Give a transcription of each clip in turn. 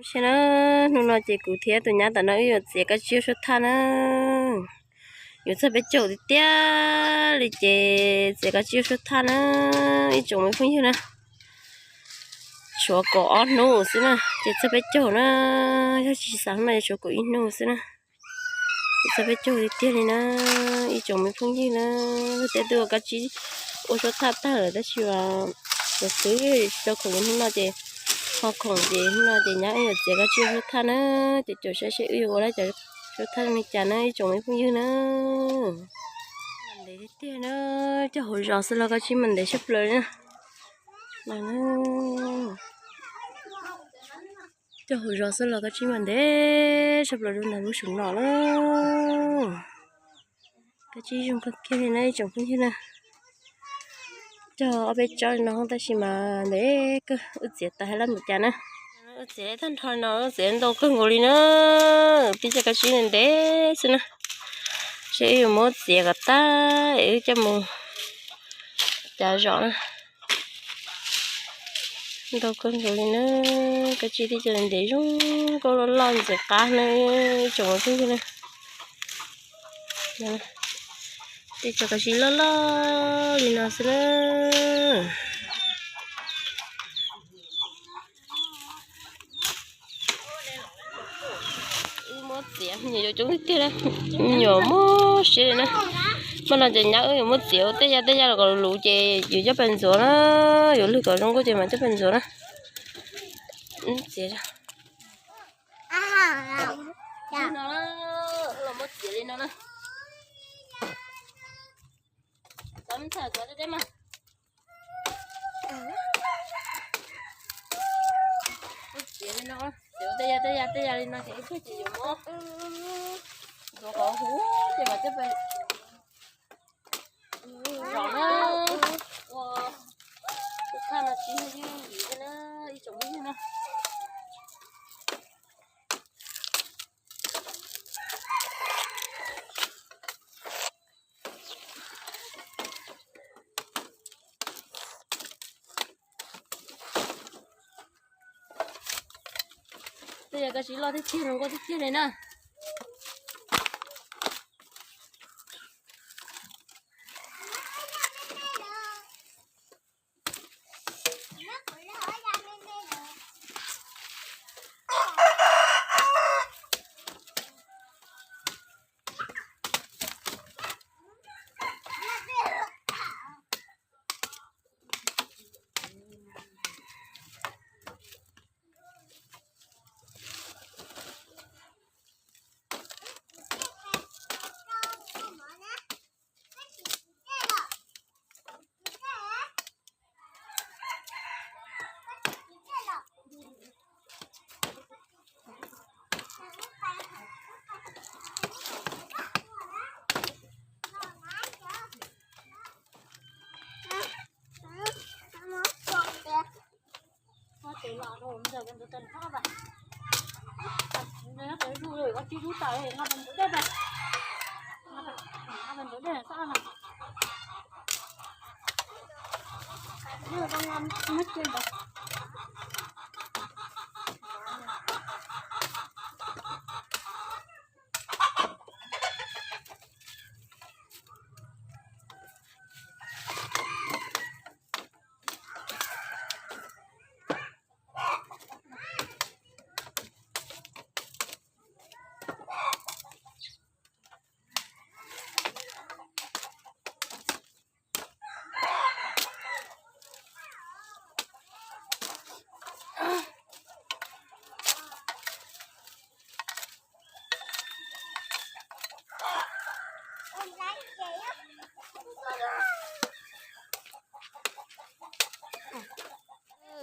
Saib na, hnub no ces kuv thiab tus nyab tom no wb yuav txiav kab tsib ua suab thaj na. Yuav txog peb caug tiag tiag li ces txiav kab tsib ua suab thaj na, ib tsoom me phooj ywg na. Tshuav kaum ob hnub xwb na ces txog peb caug na. Yog tsis xav hnub no ces tshuav kaum ib hnub xwb na. Txog peb caug tiag tiag li na, ib tsoom me phooj ywg na. Tej twb ua kab tsib ua suab thaj tag lawm tab sis as, tus twb tsis tau khoom li hnub no ces ho khoom ces hnub no ces nyab wb yuav txiav kab tsib ua suab thaj na. Ces caum saib seb wb yuav ua lawm cov suab thaj zoo li cas na ib tsoom me phooj ywg na. Mas ntev tiag tiag na, cog hauv zos xwb los kab tsib mas ntev tshaj plaws li na. Cog hauv zos xwb los kab tsib mas ntev tshaj plaws rau ntawm lub xyoo no na. Kab tsib zoo kawg kiag li na ib tsoom phooj ywg na. Cog ob peb tsob li no tab sis mas ntev kawg, wb txiav tas hais lab mus cas na. Wb txiav tag nrho no wb txiav ntau kawg nkaus li na. Peb cov kab tsib ntev xwb na. Seb wb yuav muab txiav kom tag es wb coj mus cav zom na. Ntau kawg nkaus li na, kab tsib tej co ntev zoo nkauj loj loj ntxim qab na, ib tsoom phooj ywg na. Tej co kab tsib loj loj li no xwb na. Wb muab txiav me nyuam coob tiag tiag na, me nyuam muaj siab li na. Hmo no ces nyab wb yuav muab txiav ua tej yaj tej yaj los kom luv ces yus coj pais ntxuav na, yuav lwg kom zoo nkauj ces mam coj pais ntxuav na. Txiav no, los muab txiav li no na. Txiav li no, txiav tej yaj tej yaj tej yaj li no ces ib pliag ces yuav muab ntxuav kom huv ces mam coj pais zom na. Ua tus thaj no tsis yog yooj yim thiab na, ib tsoom phooj ywg na. Tej yam kab tsib loj tiag tiag, zoo nkauj tiag tiag li na.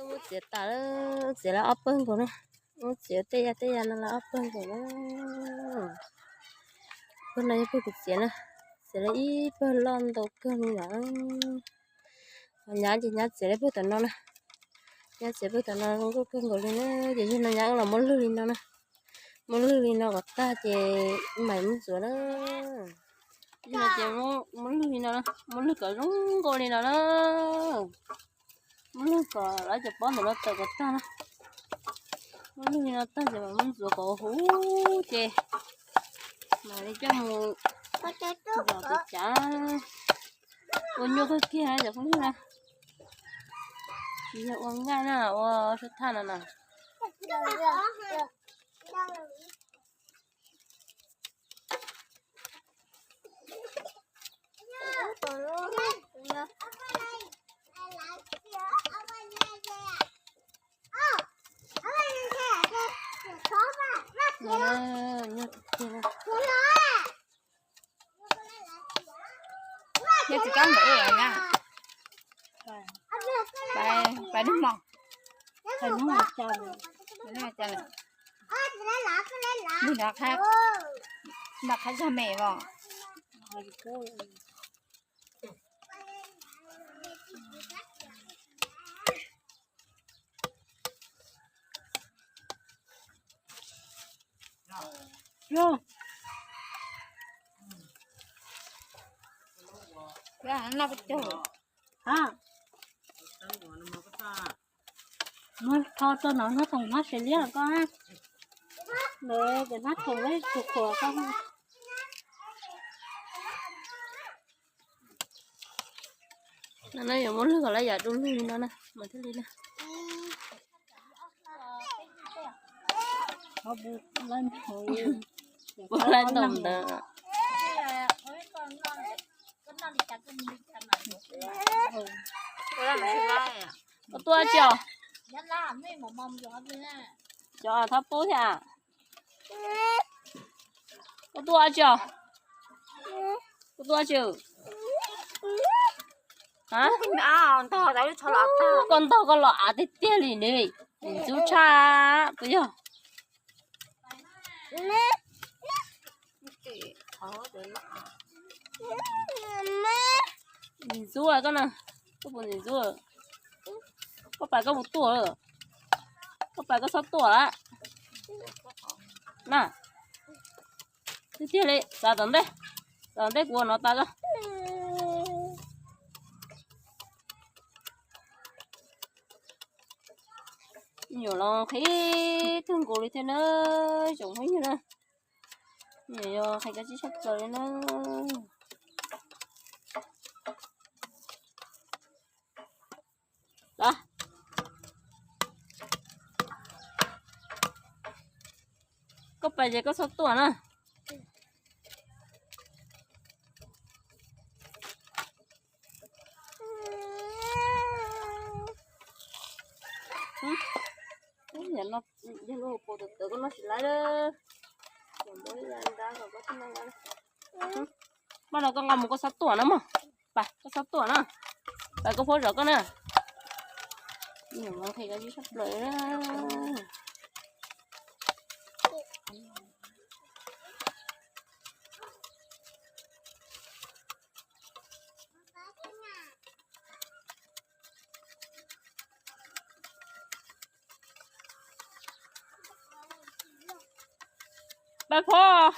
Muab txiav tas, txiav lawm ob pawg nkaus na. Muab txiav tej ya tej ya no lawm ob pawg nkaus na. Pawg no yog pawg kuv txiav na, txiav lawm ib pawg loj ntau kawg li lawm. Ho nyab ces nyab txiav lawm pawg tom no na. Nyab txiav pawg tom no zoo nkauj kawg nkaus li na, ces zaum no nyab los muab lwg li no na. Muab lwg li no kom tag ces mam muab ntxuav na. Zaum no ces muab lwg li no, muab lwg kom zoo nkauj li no na. Muab lwg kom lawv cov pob ntawm no tawm kom tag na. Ua lug li no tag ces mam muab ntxuav kom huv ces mam li coj mus zom pem cav. Ua nyuaj kawg kiag cov phooj ywg na. Tsis yog ua nqaij na, ua sub thaj no na. Nyob tsis kab ntawm ub na. Pais, pais nub mos. Nws nov qhaib zog me os. Noj peb caug. Muab tho tso no, hnab thoom hnab xws liab koj na. Lawv cov hnab thoom ib tug qhuas koj. No na yuav muab lwg kom lawv yam du lug li no na mas thiaj li na. Puab lab ntoos ntawd. Koj tuaj tsi os? Cov thab pub thiab. Koj tuaj tsi os? Koj tuaj tsi? Koj ntog koj los av tiag tiag li ne. Ntxub tshaj puas yog? Ntxub koj na, koj puas ntxub? Koj pais koj puas tuaj? Koj pais koj txhob tuaj lawm na. Tiag tiag li, xav tom ntej, xav tom ntej kuv ua no tas koj. Me nyuam los qhib kawg nkaus li thiab na, tsoom phooj ywg na. Me nyuam yog qhia koj tib tshaj plaws li na. Koj pais ces koj txhob tuaj na. Yog lub hauv paus tawv tawv koj noj tsis laib lawm. Paj no koj nqa mus koj txhob tuaj na mog. Pais koj txhob tuaj na. Pais koj phob zov koj na. Qhia koj tib tshaj plaws. Pais phob.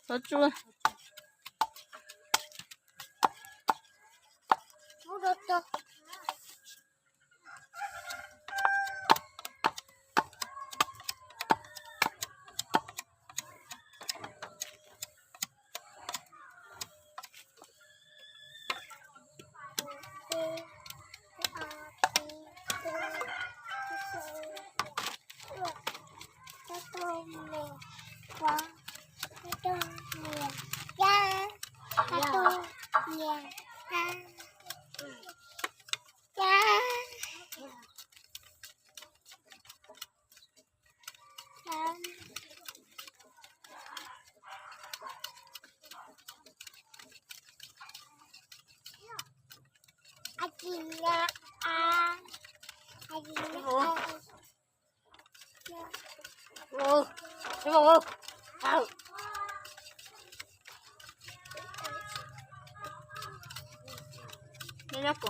Txhob tsuj.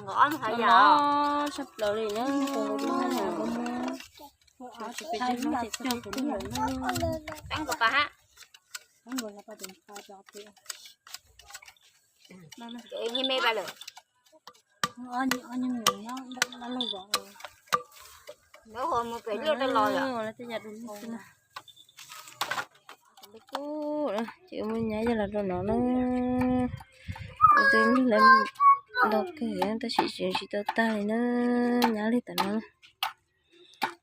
Nyob tshaj plaws li na, kua muag. Tsis pes tsawg hnub ces txog kuv lub lawm na. Nws me pa lawm. Nws mus pem liaj rau los lawm. Tej yam du lug xwb na. Ces muaj nyab yog los rau no na. Ua twb lug lawm ntau kawg tab sis tseem tsis tau tag li na. Nyab lug tam no,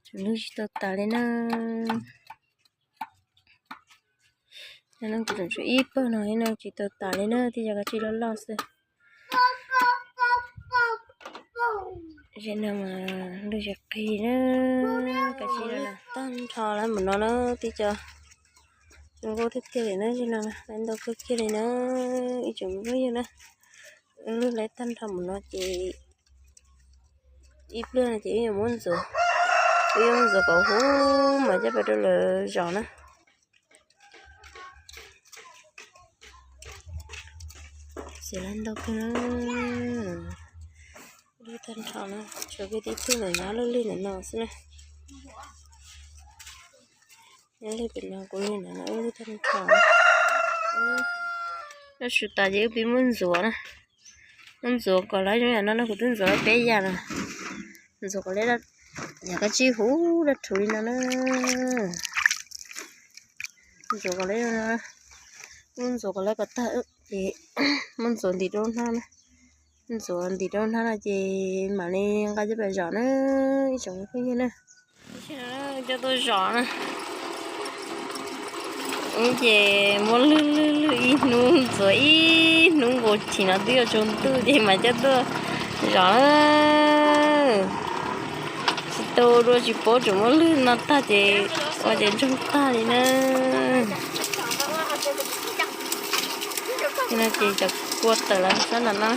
tseem lug tsis tau tas li na. Kuv tseem tshuav ib pawg no no tsis tau tas li na, tej yam kav tsij loj loj xwb. Zem no mas lug tsis qig na, kav tsij lawm tag nrho lawm mus no na, tib co zoo nkauj tiag tiag li na, zem no lawm ntau kawg kiag li na, ib tsoom phooj ywg na. Lug lawm tag nrho mus no ces ib pliag no ces wb yuav muab ntxuav, wb yuav muab ntxuav kom huv mas coj pais rau lawv zom na. Xim lawm ntau kawg, lug tag nrho na, tshuav kiag tib tug ntawm no lug lig ntawm no xwb na. Nyob li pem no kuv li no lug tag nrho. Lub sij tas ces wb pib muab ntxuav na, muab ntxuav kom lawv zoo yam no no, kuv twb ntxuav lawv peb yam no. Ntxuav kom lawv yam kab tsib huv dab rhuv li no na. Ntxuav kom lawv, muab ntxuav kom lawv kom tag ces muab ntxuav ntim rau hnab na. Ntxuav ntim rau hnab no ces mam li nqa coj pais zom na, ib tsoom phooj ywg na. Coj tuaj zom na. Ces muab lwg lwg lwg ib hnub, ntxuav ib hnub nkaus, chim no twb yuav tsaus ntuj ces mam coj tuaj zom na. Tsis tau dua tsis paub tseem muab lwg no tag ces ua ces ntsoog tag li na. No ces cov kua tawm lawm sab nram no.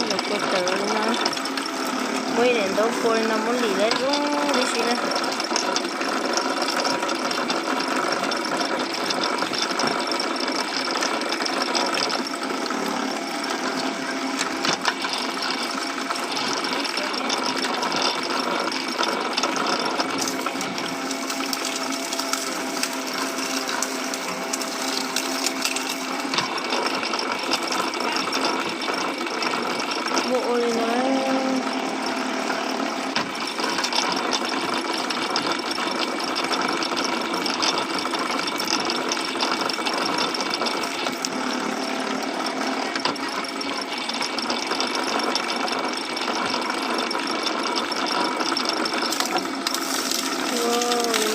Cov kua tawm li no, muaj ib daim ntaub kua li no muab lim lawv zoo tib si na. Muaj ua li no.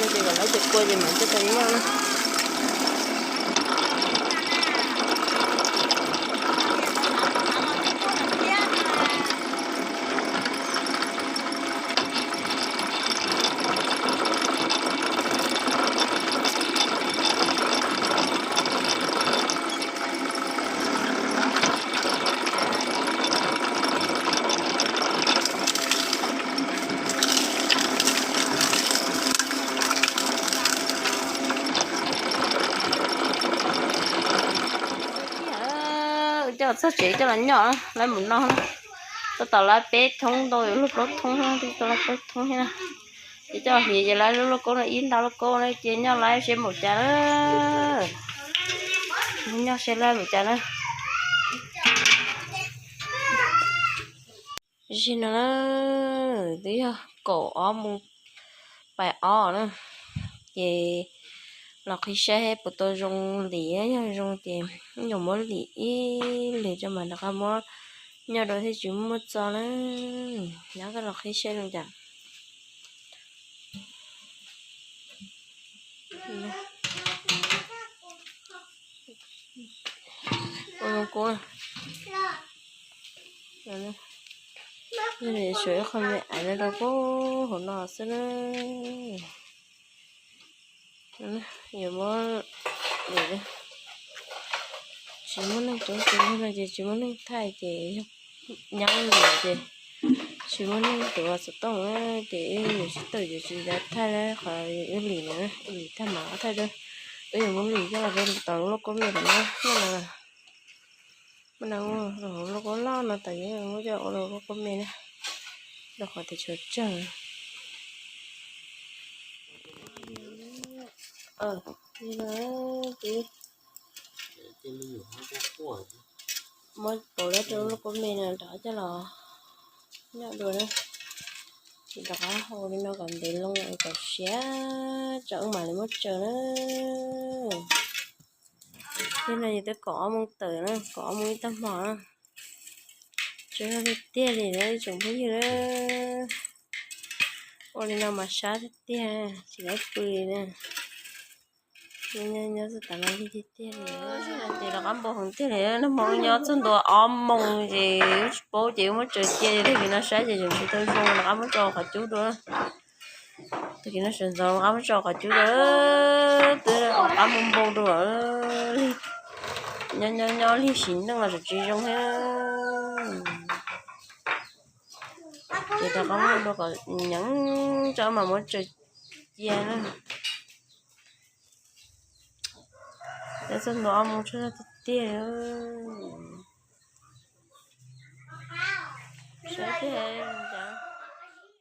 Ces kom lawv cov kua ces mam coj tas noj na. Coj txog tsev coj los noj, lawv mus noj na. Tab tom lawv peb thoob ntau, lub plaub thoob, twb tau lawv plaub thoob thiab na. Ces coj hliv ces lawv lub lauj kaub no ib nta lauj kaub na, ces nyob lawv seb mus cas na. Nyob seb lawv mus cas na. Zim no na, twb yog kaum ob mus pais ob na, ces los qhib saib puas tau zoo lim, yog zoo ces nyuam muab lim ib lwm tso mas rov qab muab nyob rau thiaj tsis muaj txo na. Nyob koj los qhib saib zoo cas. Ua zoo kub na. Suav ib qho me aiv no rau puag hauv no xwb na. Yuav muab, tsis muaj neeg tuav ces, no ces tsis muaj neeg thaij ces yog nyab lim ces tsis muaj neeg tuav xov tooj ces wb yuav tsis tawm yuav tsis thaij qhov wb lim na, wb lim tag mam thaij rau. Wb yuav muab lim coj los rau tom lub lauj kaub me no, muaj no, muaj no, lub lauj kaub loj no tas yuav muab coj ua lub lauj kaub me na, rau qhov tias tshuav tsawg. Li no, muab pauv rau lub kua me no rov coj los nyob dua na. Ces rov qab hau li no kom ntev loo kom siav tso wb mam li muab tsaws na. Thiab no yus twb kaum ob moos tawm na, kaum ob moos ib tag hmo na. Tsawg zog tiag tiag li na ib tsoom phooj ywg na. Ua li no mas sab tiag tiag, tsis laib pw li na. Nyob nyob txog tav no tiag tiag li. Ces rov qab npau heev tiag li, nag hmo nyob txog ntua ob moos ces wb tsis paub ces wb muab tsaws cia li, tag kis no saib ces tseem tsis tau zoo, rov qab muab tso qhov cub dua. Tag kis no sawv ntxov rov qab muab tso qhov cub dua, twb rov qab npau npau dua. Nyob nyob nyob lig sim neej los tseem tsis zoo thiab. Ces rov qab muab dua kom nyeem tso mas muab tsaws cia na. Nyob txog ntua ob moos tsawg zog tiag tiag. Saib thiab.